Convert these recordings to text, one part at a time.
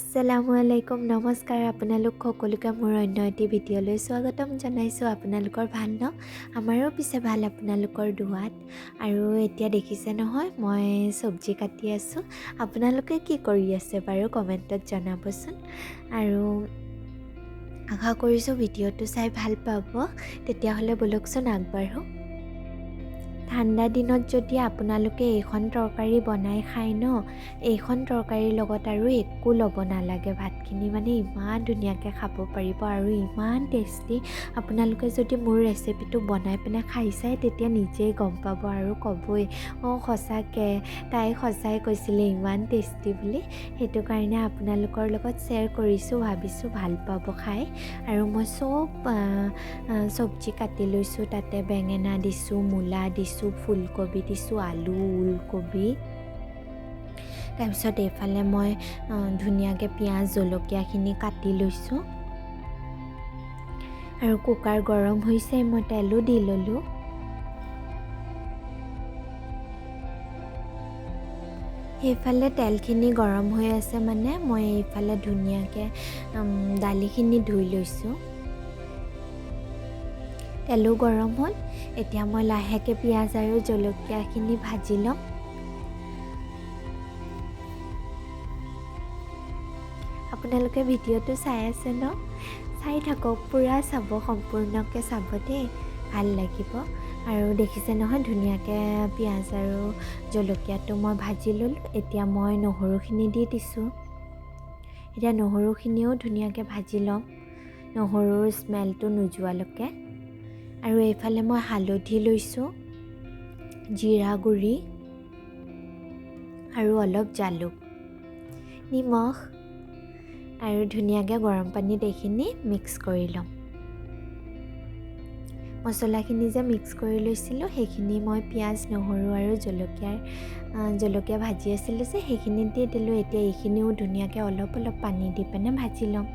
আসসালামু আলাইকুম, নমস্কাৰ আপোনালোক সকলোকে। মোৰ অন্য এটি ভিডিঅ'লৈ স্বাগতম জনাইছোঁ। আপোনালোকৰ ভাল ন? আমাৰো পিছে ভাল আপোনালোকৰ দোৱাত। আৰু এতিয়া দেখিছে নহয়, মই চব্জি কাটি আছোঁ। আপোনালোকে কি কৰি আছে বাৰু কমেণ্টত জনাবচোন। আৰু আশা কৰিছোঁ ভিডিঅ'টো চাই ভাল পাব। তেতিয়াহ'লে ব'লকচোন আগবাঢ়োঁ। ঠাণ্ডা দিনত যদি আপোনালোকে এইখন তৰকাৰী বনাই খায় ন, এইখন তৰকাৰীৰ লগত আৰু একো ল'ব নালাগে। ভাতখিনি মানে ইমান ধুনীয়াকৈ খাব পাৰিব আৰু ইমান টেষ্টি। আপোনালোকে যদি মোৰ ৰেচিপিটো বনাই পিনে খাই চায়, তেতিয়া নিজেই গম পাব আৰু ক'বই, "অঁ, সঁচাকৈ তাই সঁচাই কৈছিলে ইমান টেষ্টি বুলি।" সেইটো কাৰণে আপোনালোকৰ লগত শ্বেয়াৰ কৰিছোঁ, ভাবিছোঁ ভাল পাব খাই। আৰু মই চব চব্জি কাটি লৈছোঁ। তাতে বেঙেনা দিছোঁ, মূলা দিছোঁ, ফুলকবি দিছোঁ, আলু, ওলকবি। তাৰপিছত এইফালে মই ধুনীয়াকৈ পিঁয়াজ, জলকীয়াখিনি কাটি লৈছোঁ। আৰু কুকাৰ গৰম হৈছে, মই তেলো দি ল'লোঁ। সেইফালে তেলখিনি গৰম হৈ আছে, মানে মই এইফালে ধুনীয়াকৈ দালিখিনি ধুই লৈছোঁ। তেলো গৰম হ'ল, এতিয়া মই লাহেকৈ পিঁয়াজ আৰু জলকীয়াখিনি ভাজি ল'ম। আপোনালোকে ভিডিঅ'টো চাই আছে ন? চাই থাকক, পূৰা চাব, সম্পূৰ্ণকৈ চাব দেই, ভাল লাগিব। আৰু দেখিছে নহয়, ধুনীয়াকৈ পিঁয়াজ আৰু জলকীয়াটো মই ভাজি ল'লোঁ। এতিয়া মই নহৰুখিনি দি দিছোঁ। এতিয়া নহৰুখিনিও ধুনীয়াকৈ ভাজি ল'ম, নহৰুৰ স্মেলটো নোযোৱালৈকে। আৰু এইফালে মই হালধি লৈছোঁ, জিৰা গুড়ি আৰু অলপ জালুক, নিমখ আৰু ধুনীয়াকৈ গৰম পানীত এইখিনি মিক্স কৰি ল'ম। মছলাখিনি যে মিক্স কৰি লৈছিলোঁ, সেইখিনি মই পিঁয়াজ, নহৰু আৰু জলকীয়া ভাজি আছিলোঁ যে, সেইখিনিত দি দিলোঁ। এতিয়া এইখিনিও ধুনীয়াকৈ অলপ অলপ পানী দি পিনে ভাজি ল'ম।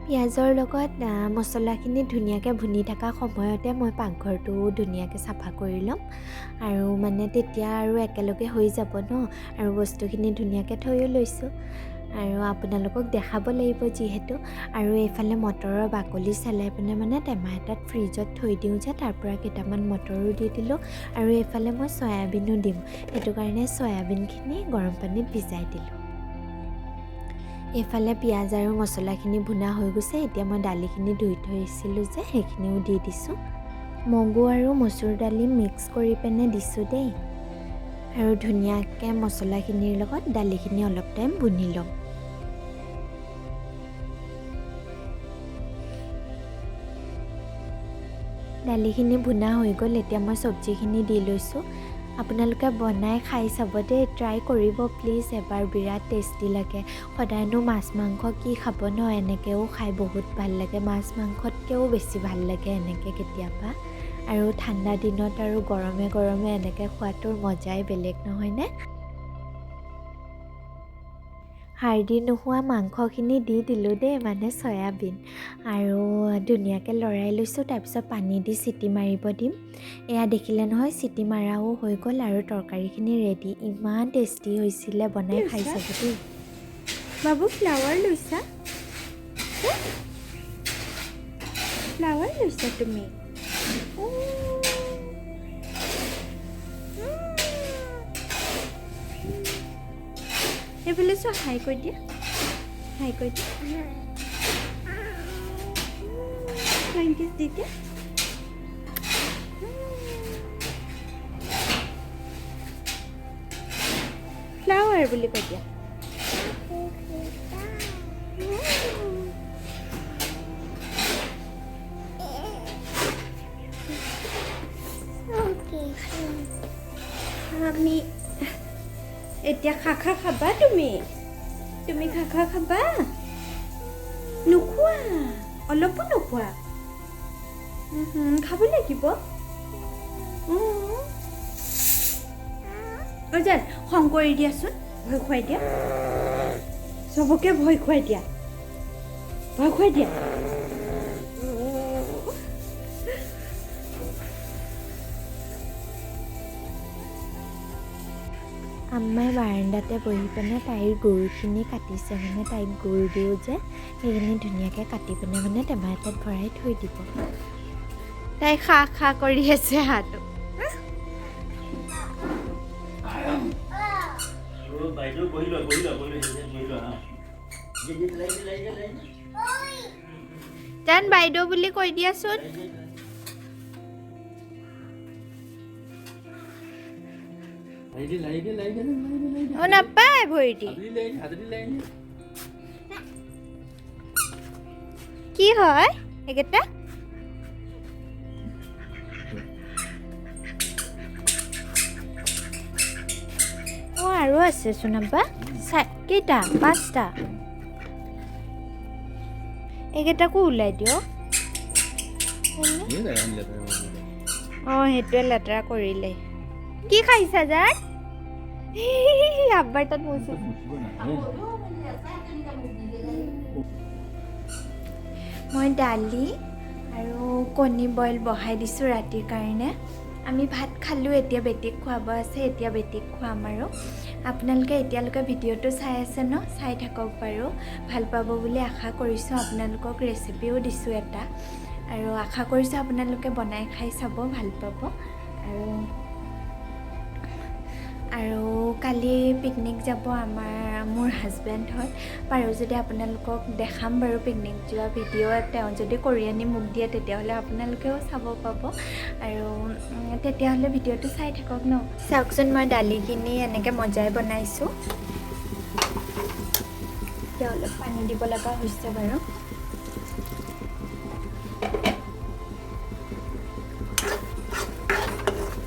পিঁয়াজৰ লগত মছলাখিনি ধুনীয়াকৈ ভুনি থকা সময়তে মই পাকঘৰটোও ধুনীয়াকৈ চাফা কৰি ল'ম। আৰু মানে তেতিয়া আৰু একেলগে হৈ যাব ন। আৰু বস্তুখিনি ধুনীয়াকৈ থৈও লৈছোঁ আৰু আপোনালোকক দেখাব লাগিব যিহেতু। আৰু এইফালে মটৰৰ বাকলি চেলাই পিনে মানে টেমা এটাত ফ্ৰিজত থৈ দিওঁ যে, তাৰ পৰা কেইটামান মটৰো দি দিলোঁ। আৰু এইফালে মই চয়াবিনো দিম, সেইটো কাৰণে চয়াবিনখিনি গৰম পানীত ভিজাই দিলোঁ। এইফালে পিঁয়াজ আৰু মছলাখিনি ভুনা হৈ গৈছে। এতিয়া মই দালিখিনি ধুই থৈছিলোঁ যে, সেইখিনিও দি দিছোঁ। মগু আৰু মচুৰ দালি মিক্স কৰি পিনে দিছোঁ দেই। আৰু ধুনীয়াকৈ মছলাখিনিৰ লগত দালিখিনি অলপ টাইম ভুনি ল'ম। দালিখিনি ভুনা হৈ গ'ল, এতিয়া মই চব্জিখিনি দি লৈছোঁ। আপোনালোকে বনাই খাই চাব দেই, ট্ৰাই কৰিব প্লিজ এবাৰ, বিৰাট টেষ্টি লাগে। সদায়নো মাছ মাংস কি খাব ন? এনেকৈও খাই বহুত ভাল লাগে, মাছ মাংসতকৈও বেছি ভাল লাগে এনেকৈ কেতিয়াবা। আৰু ঠাণ্ডা দিনত আৰু গৰমে গৰমে এনেকৈ খোৱাটোৰ মজাই বেলেগ, নহয়নে? হাৰ্ডি নোহোৱা মাংসখিনি দি দিলোঁ দেই, মানে চয়াবিন। আৰু ধুনীয়াকৈ লৰাই লৈছোঁ। তাৰপিছত পানী দি চিটি মাৰিব দিম। এয়া দেখিলে নহয়, চিটি মাৰাও হৈ গ'ল আৰু তৰকাৰীখিনি ৰেডি। ইমান টেষ্টি হৈছিলে, বনাই খাই চাব দেই। বাবু, ফ্লাৱাৰ লৈছা? ফ্লাৱাৰ লৈছা তুমি? এইফালে চোৱা, হাই কৈ দিয়া, হাই কৈ দিয়া, ফ্লাইং কিছ দি দিয়া। ফ্লাৱাৰ বুলি কৈ দিয়া। আমি এতিয়া খাখা খাবা তুমি? তুমি খাখা খাবা? নোখোৱা? অলপো নোখোৱা? খাব লাগিব। অ' জান, খং কৰি দিয়াচোন, ভয় খুৱাই দিয়া, চবকে ভয় খুৱাই দিয়া, ভয় খুৱাই দিয়া। আম্মাই বাৰাণ্ডাতে বহি পিনে তাইৰ গুৰখিনি কাটিছে, মানে তাইক গুৰ দিওঁ যে সেইখিনি ধুনীয়াকৈ কাটি পিনে মানে টেমা এটাত ভৰাই থৈ দিব। তাই খা খা কৰি আছে হাঁহটো। জান বাইদেউ বুলি কৈ দিয়াচোন। অ নাপায় ভৰি দি। কি হয় এইকেইটা? অ আৰু আছে চোন আব্বা, কেইটা? 5টা। এইকেইটাকো ওলাই দিয়ক। অ সেইটোৱে লেতেৰা কৰিলে। কি খাইছা জান? আব্বাৰ তাত মুচিছে। মই দালি আৰু কণী বইল বহাই দিছোঁ ৰাতিৰ কাৰণে। আমি ভাত খালোঁ, এতিয়া বেটিক খুৱাব আছে, এতিয়া বেটিক খুৱাম। আৰু আপোনালোকে এতিয়ালৈকে ভিডিঅ'টো চাই আছে ন, চাই থাকক বাৰু, ভাল পাব বুলি আশা কৰিছোঁ। আপোনালোকক ৰেচিপিও দিছোঁ এটা, আৰু আশা কৰিছোঁ আপোনালোকে বনাই খাই চাব, ভাল পাব। আৰু আৰু কালি পিকনিক যাব মোৰ হাজবেণ্ডহঁত, পাৰোঁ যদি আপোনালোকক দেখাম বাৰু পিকনিক যোৱা ভিডিঅ'। তেওঁ যদি কৰি আনি মোক দিয়ে তেতিয়াহ'লে আপোনালোকেও চাব পাব। আৰু তেতিয়াহ'লে ভিডিঅ'টো চাই থাকক ন। চাওকচোন মই দালিখিনি এনেকৈ মজাই বনাইছোঁ। এতিয়া অলপ পানী দিব লগা হৈছে বাৰু।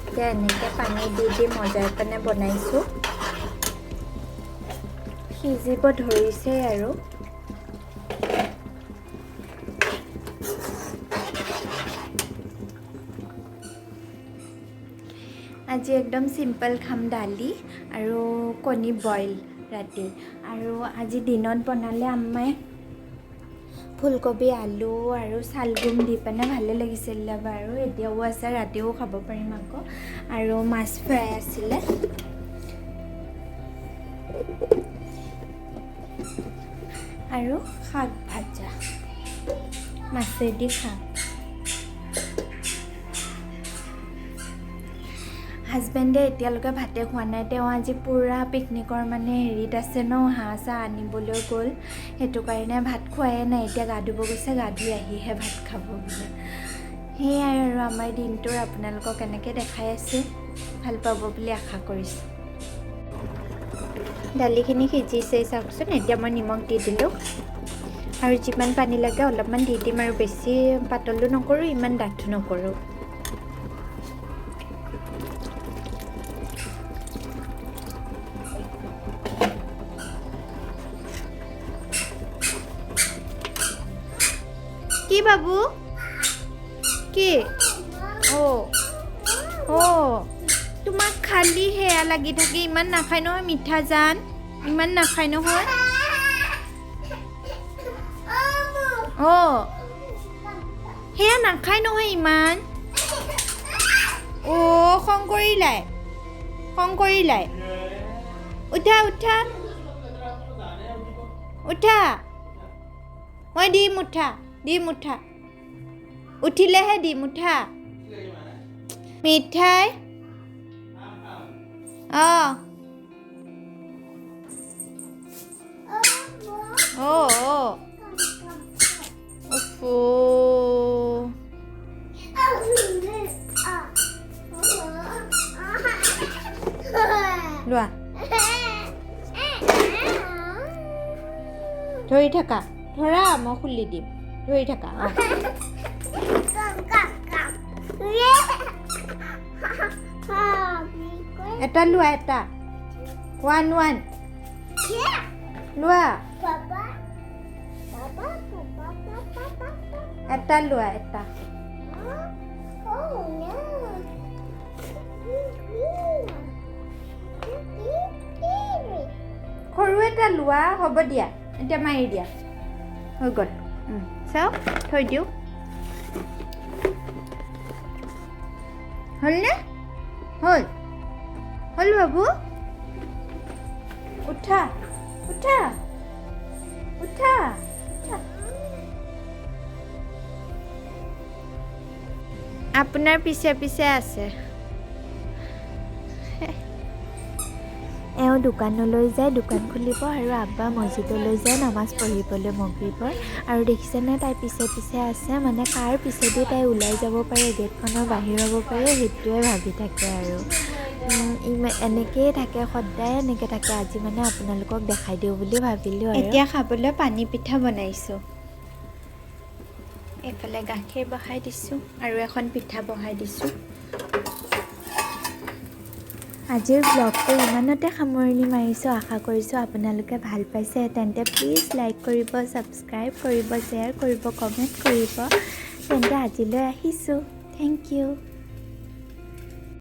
এতিয়া এনেকৈ পানী দি দি মজাই পিনে বনাইছোঁ। সিজিব ধৰিছে আৰু। আজি একদম চিম্পল খাম, দালি আৰু কণী বইল ৰাতি। আৰু আজি দিনত বনালে আম্মাই ফুলকবি আলু আৰু চালগুম দি পিনে ভালে লাগিছিলে বাৰু, এতিয়াও আছে, ৰাতিও খাব পাৰিম আকৌ। আৰু মাছ ফ্ৰাই আছিলে। আৰু শাক ভাজা, মাছেদি শাক। হাজবেণ্ডে এতিয়ালৈকে ভাতে খোৱা নাই, তেওঁ আজি পূৰা পিকনিকৰ মানে হেৰিত আছে ন, হাঁহ চাহ আনিবলৈ গ'ল, সেইটো কাৰণে ভাত খোৱাই নাই। এতিয়া গা ধুব গৈছে, গা ধুই আহিহে ভাত খাব বোলে। সেয়াই আৰু আমাৰ দিনটোৰ আপোনালোকক এনেকৈ দেখাই আছোঁ, ভাল পাব বুলি আশা কৰিছোঁ। দালিখিনি সিজিছে চাওকচোন, এতিয়া মই নিমখ দি দিলোঁ। আৰু যিমান পানী লাগে অলপমান দি দিম, আৰু বেছি পাতলো নকৰোঁ, ইমান ডাঠো নকৰোঁ। কি বাবু কি? অ অ তোমাক খালি সেয়া লাগি থাকে, ইমান নাখায় নহয় মিঠা জান, ইমান নাখায় নহয়। অ সেয়া নাখায় নহয় ইমান। অ খং কৰিলাই, খং কৰিলাই। উঠা উঠা উঠা, মই দিম, উঠা দিম, উঠা, উঠিলেহে দিম, উঠা মিঠাই। অ অ অ লোৱা, ধৰি থাকা, ধৰা, মই খুলি দিম, ধৰি থাকা। অ এটা লোৱা, এটা, ওৱান ওৱান লোৱা, এটা লোৱা, এটা। সৰু এটা লোৱা, হ'ব দিয়া, এতিয়া মাৰি দিয়া, হৈ গ'ল। চাওক, থৈ দিওঁ, হ'লনে? হ'ল হ'ল বাবু। উঠা, উঠা, উঠা, উঠা। আপোনাৰ পিছে পিছে আছে। এওঁ দোকানলৈ যায়, দোকান খুলিব আৰু আব্বা মছজিদলৈ যায় নামাজ পঢ়িবলৈ মগৰিবৰ। আৰু দেখিছেনে তাই পিছে পিছে আছে, মানে কাৰ পিছেদি তাই ওলাই যাব পাৰে, গেটখনৰ বাহিৰ হ'ব পাৰে, সেইটোৱে ভাবি থাকে আৰু। এনেকৈয়ে থাকে, সদায় এনেকৈ থাকে। আজি মানে আপোনালোকক দেখাই দিওঁ বুলি ভাবিলোঁ আৰু। এতিয়া খাবলৈ পানী পিঠা বনাইছোঁ। এইফালে গাখীৰ বহাই দিছোঁ আৰু এখন পিঠা বহাই দিছোঁ। আজিৰ ব্লগটো ইমানতে সামৰণি মাৰিছোঁ। আশা কৰিছোঁ আপোনালোকে ভাল পাইছে। তেন্তে প্লিজ লাইক কৰিব, ছাবস্ক্ৰাইব কৰিব, শ্বেয়াৰ কৰিব, কমেণ্ট কৰিব। তেন্তে আজিলৈ আহিছোঁ। Thank you.